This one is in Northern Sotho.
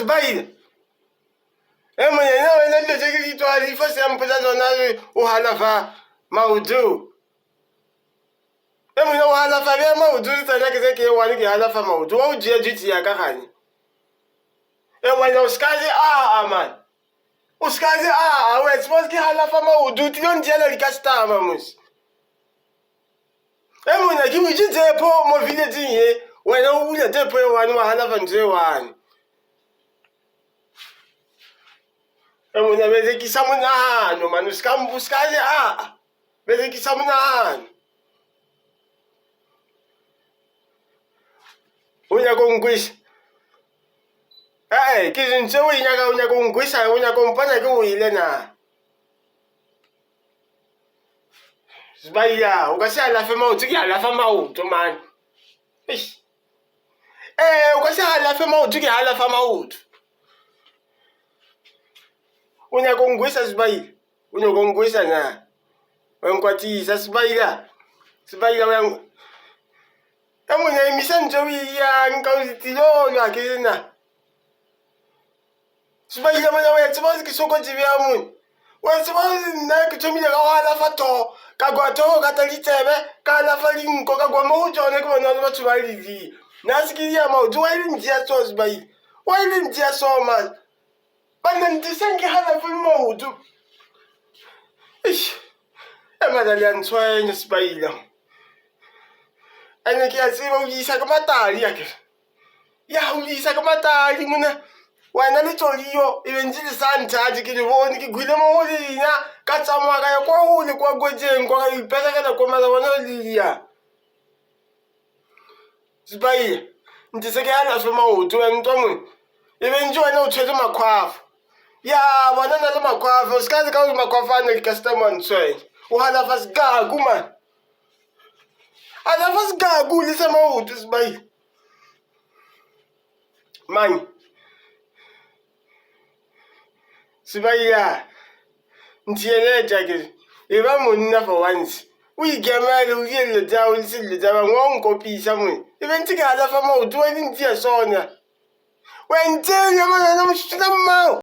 Sebaile. E monyane wena dilo tše ke di tswadi fo se mpotsa tsona o halafa maoto. E monyane o halafa bja maoto le tsena ke se ke one ke halafa maoto wa o tšea duty ya ka gane. E wena o ska je a a man. O ska je a a wena suppose ke halafa maoto o tlilo ntšeela di-customer mos. E monyane ke butše tshepo mo village-ing ye wena o bula tshepo e one wa halafa ntho e one. E monna berekisa monagano mane o ska o ska re aa berekisa monagano. O nyaka go nkweša? Ee ke ntse o e nyaka o nyaka go nkweša o nyaka go mpona ke wele na? Sbaila o ka se alafe maoto ke alafa maoto man eish. Ee, o ka se alafe maoto ke alafa maoto. O nyaka go nkwesa Sbaila? O nyaka go nkwesa na? Wa nkwatisa Sbaila? Sbaila wa E monyane emisa ntho e o e yang ka o tlilo lwa ke na. Sebaile mona o ya tseba gore ke sokotse bjang mone o ya tseba gore nna ke thomile ka go alafa thogo ka kwa thogo ka tla ditsebe ka alafa dinko ka kwa mo go tsone ke bona le batho ba ledia nna se ke dia maoto wa ile ntšea so sebaile wa ile ntšea so man banna ntiseng ke halafe maoto eish emana le a ntshwenya sebaile ene ke a tseba o isa ke matadi akere Ya o isa ke matadi mona wena le tsoliyo e be ntse le sa nthate ke le bone ke gwile mo go lena ka tsamaya ka ya kwa gole kwa kwetseng kwa ka iperekela kwa mara bona le dia sepaia ntse se ke alafe maoto wena ntwa mone e be ntse wena o tshwere makhwafa ya bona na le makhwafa o se ka se ka gore makhwafa a ne di-customer ntshwenya o halafa sekaku man alafa sekaku le sa maoto sepaia Mang? Sebaila, ntheeletša ke re, eba monna for once. O ikemele, o die dilo tša gago, le se dilo tša bangwe, wa o nkopisa mo. E be ntse ke alafa maoto, wa di ntšea sona. Wa ntsenya, ngwana mošola mmago.